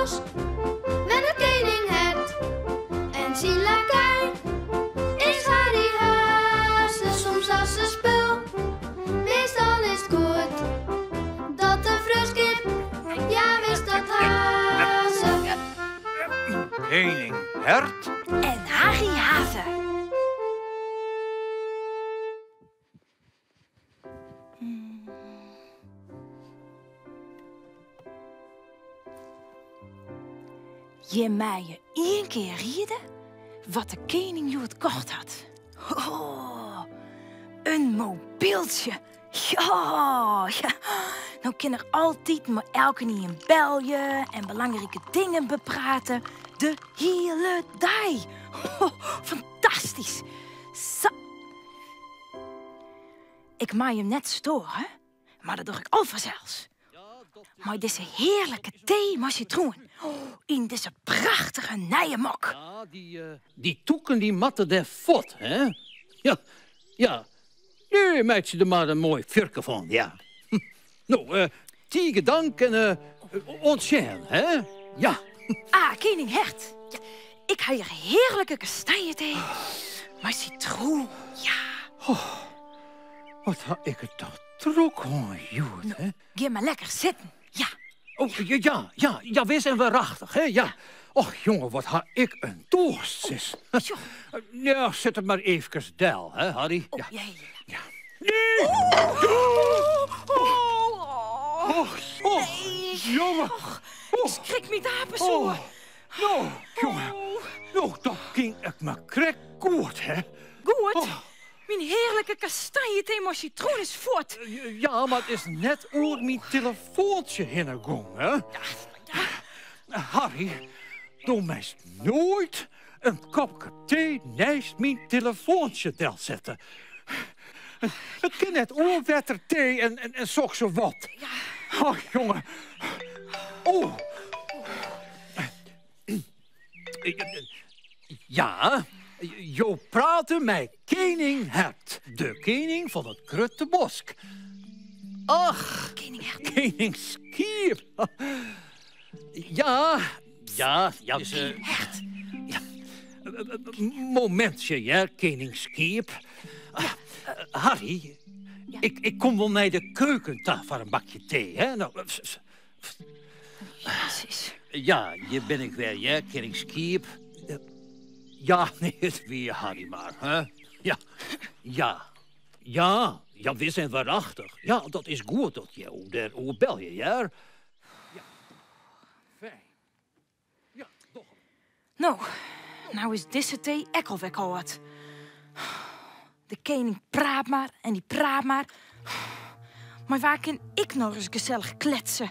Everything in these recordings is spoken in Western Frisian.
bosk wennet kening Hert en syn lakei is Harry Haze. Soms as in spul, meastal is 't goed dat de freonskip, ja wis dat ha se. Kening Hert. En Harry Haze. Jim meie ien kear riede wat de kening hjoed kocht hat. Oh, in mobieltsje. Ja, ja. No kin er altyd mei elkenien belje en belangrike dingen beprate. De hiele dei. Oh, fantastysk. Sa. Ik mei him net stoare, mar dat doch ik al fansels. Mei dizze hearlike tee mei sitroen yn dizze prachtige nije mok. Ja, dy, uh, dy tûken dy moatte der fuort, hè? Ja, ja. Nee, meitsje der mar in moai fjurke fan, ja. No, uh, tige dank en uh, oant sjen, hè? Ja. Ah, kening Hert. Ja, ik ha hjir hearlike kastanjetee mei sitroen, ja. Oh, wat ha ik it toch drok hân hjoed, hè? Gean mar lekker sitten, ja. Oh, ja, ja, ja, ja, wis en warachtich, hè, ja. Och, jonge, wat ha ik in toarst, sis. Oh, Ja, set it mar eefkes del, hè, Harry. Oh, Ja. ja, ja, ja. Ja. Nee! Oh, Och, och, nee. jonge. Och, ik skrik my de apesoer. Oh, no, jonge. No, dat gie ek mar krekt goed, hè. Goed? Oh. Myn hearlike kastanjetee mei sitroen is fuort. Ja, mar it is net oer myn telefoantsje hinne gong, hè? Ja, Harry, do meist noait in kopke tee neist myn telefoantsje delsette. It kin net oer wettertee en, en, en soksawat. Ja. Oh, jonge. Oh. Ja, jo prate mei kening Hert, de kening fan it Grutte Bosk. Ach, Kening Hert. kening Skiep. Ja, ja, ja. Is, Hert. ja. Momintsje, ja, kening Skiep. Ah, Harry, ik, ik kom wol nei de keuken ta foar in bakje tee, hè? No, Jezus. Ja, hjir bin ik wer, ja, kening Skiep. Ja, nee, it wie Harry mar, hè? Ja, ja, ja, ja, wis en warachtich. Ja, dat is goed dat jo dêroer belje, hear. Ja, fijn. Ja, doch. No, no is dizze tee ek alwer kâld. De kening praat mar en dy praat mar. Mar wa kin ik noch ris gesellich kletse?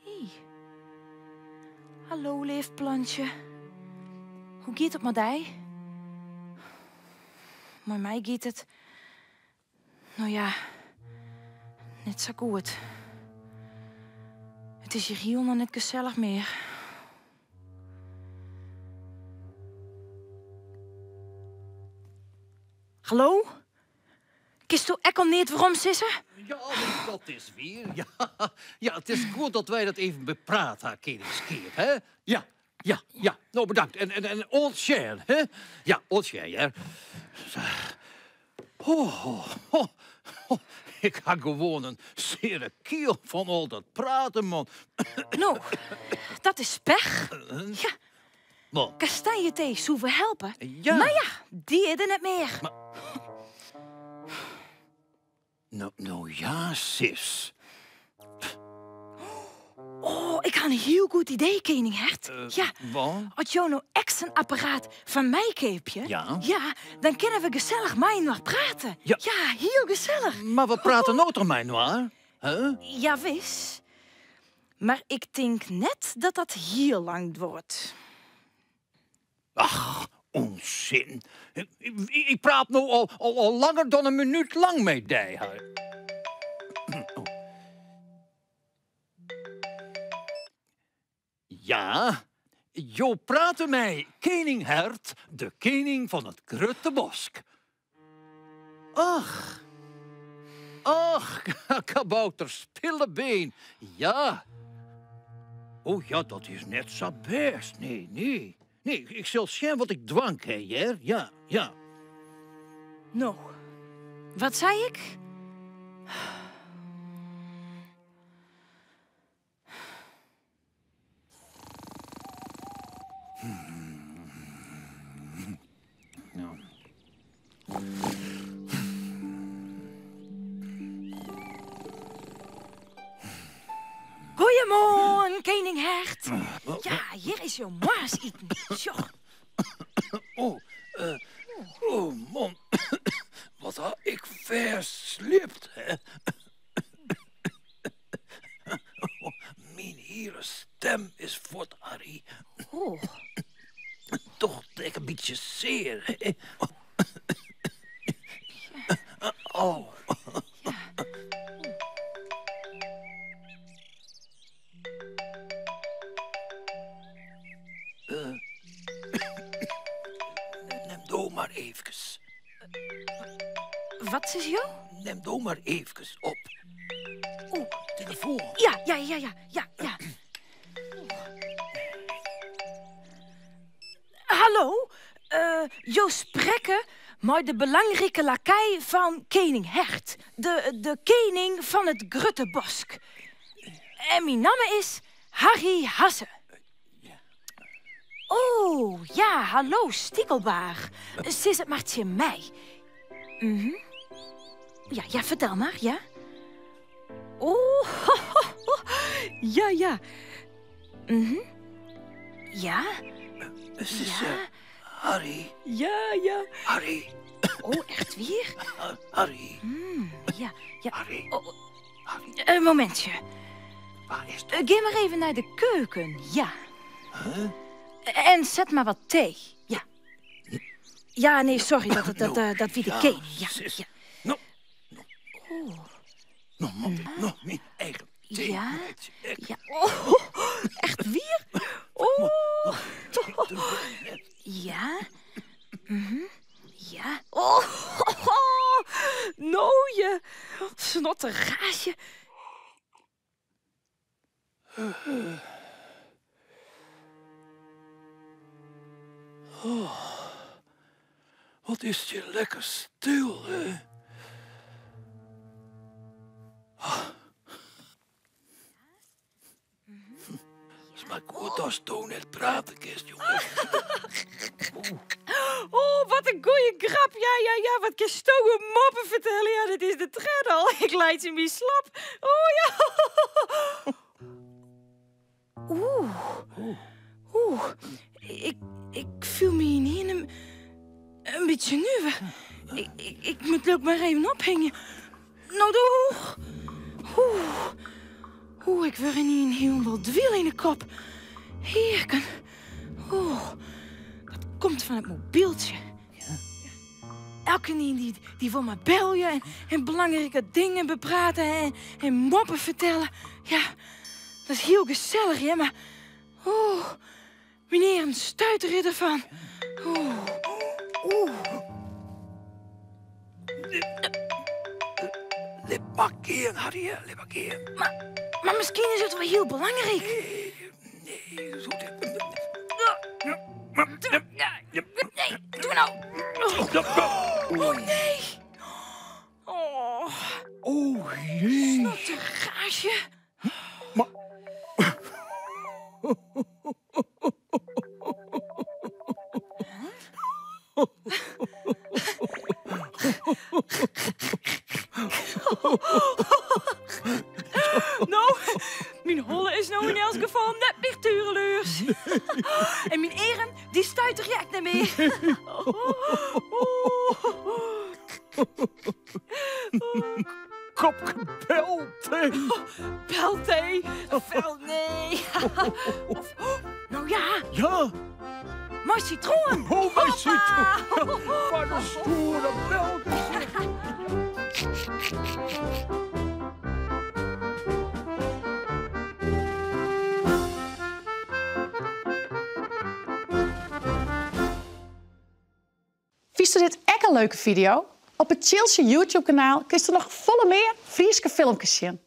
Hey. Hallo, leaf plantsje. Hoe giet it mei dy? Mei my giet it... No ja, net sa goed. It is hjir hielendal net gesellich mear. Hallo? Kinsto ek al neat werom sizze? Ja, nee, dat is wier. Ja, ja, it is goed dat wy dat even bepraat ha, kening Skiep, hè? Ja, ja, ja. No, bedankt. En, en, en oant sjen, hè? Ja, oant sjen, hear. Sa. Ho, ho, ho, ho. Ik ha gewoan in seare kiel fan al dat praten, man. No, dat is pech. Ja. Wat? Kastanjetee soe wol helpe. Ja. Mar ja, dy is der net mear. No, no ja, sis. Oh, ik ha in hiel goed idee, kening Hert. Ja. Wat? As jo no ek sa'n apparaat fan my keapje, Ja. ja, dan kinne we gesellich mei-inoar prate. Ja. Ja, hiel gesellich. Mar we prate no toch mei-inoar? Huh? Jawis. Mar ik tink net dat dat hiel lang duorret. Ach, ûnsin. Ik praat no al, al, al langer dan in minút lang mei dy. Oh. Ja, jo prate mei kening Hert, de kening fan it Grutte Bosk. Ach. Ach, kabouter Spillebeen, ja. Oh ja, dat is net sa bêst, nee, nee. Nee, ik sil sjen wat ik dwaan kin, hear. Ja, ja. No, wat sei ik? Goeiemoarn, kening Hert. Ja, hjir is jo moarnsiten. Sjoch. Oh, oh man. Wat ha ik fersliept, hè? Myn hiele stem is fuort, Harry. Oh. Docht ek in bytsje sear. Oh. Nim do mar eefkes. Wat sizze jo? Nim do mar eefkes op. Oeh. Telefoan. Ja, ja, ja, ja, ja, ja. Hallo, jo sprekke mei de belangrike lakei fan kening Hert, de kening fan it Grutte Bosk. En myn namme is Harry Hasse. Oh, ja, hallo, Stikelbaarch. Sis it mar tsjin my. Mhm. Ja, ja, fertel mar, ja. Oh, ja, ja. Mhm. Ja. Sis, Ja. Harry. Ja, ja. Harry. Oh, echt wier? Harry. Ja, ja. Harry. Oh, Harry. een momentje. Waar is het? Ga maar even naar de keuken, ja. En zet maar wat thee, ja. Ja, nee, sorry, dat wie de Ja, koning. Ja, sis. ja. Nou, nou, man, nou, mijn eigen thee. Ja? Het is echt Ja. Oh, echt wier? Oh. Ja. Ja. Oh, nooie. Snottergaasje. Oh, wat is het hier lekker stil, hè? Ah. Het is maar goed als je net praten kist, jongen. Oh, wat een goeie grap. Ja, ja, ja. Wat kun je stoere moppen vertellen. Ja, dit is de tred al. Ik leid ze me slap. Oh, ja. Oeh. Oeh. Ik viel me hier een beetje nu. Ik moet ook maar even ophangen. Nou, doeg. Oeh. Oeh, ik word in heel wat wiel in de kop. Heerken. Oeh. Dat komt van het mobieltje. Elke een die wil maar bellen en belangrijke dingen bepraten en moppen vertellen. Ja, dat is heel gezellig, hè, maar... Oeh, meneer, een stuiter ervan. Oeh, oeh. Lipakkeer, Harry, lipakkeer. Maar misschien is het wel heel belangrijk. Nee, nee, zo dit. Nee, doe nou. Oh, nee. Oh. Oh, jee. Snottergaasje. Maar... Nou, mijn holle is nou in elk geval net meer tureluurs. En mijn eren, die stuit er echt niet meer. Kopke belthee. Belthee? Wel, nee. Of, nou ja. Ja. Maar citroen. Oh, mijn citroen. Wat een stoere melk. Viest dit echt een leuke video? Op it Tsjiltsje YouTube-kanaal kinst noch folle mear Fryske filmkes sjen.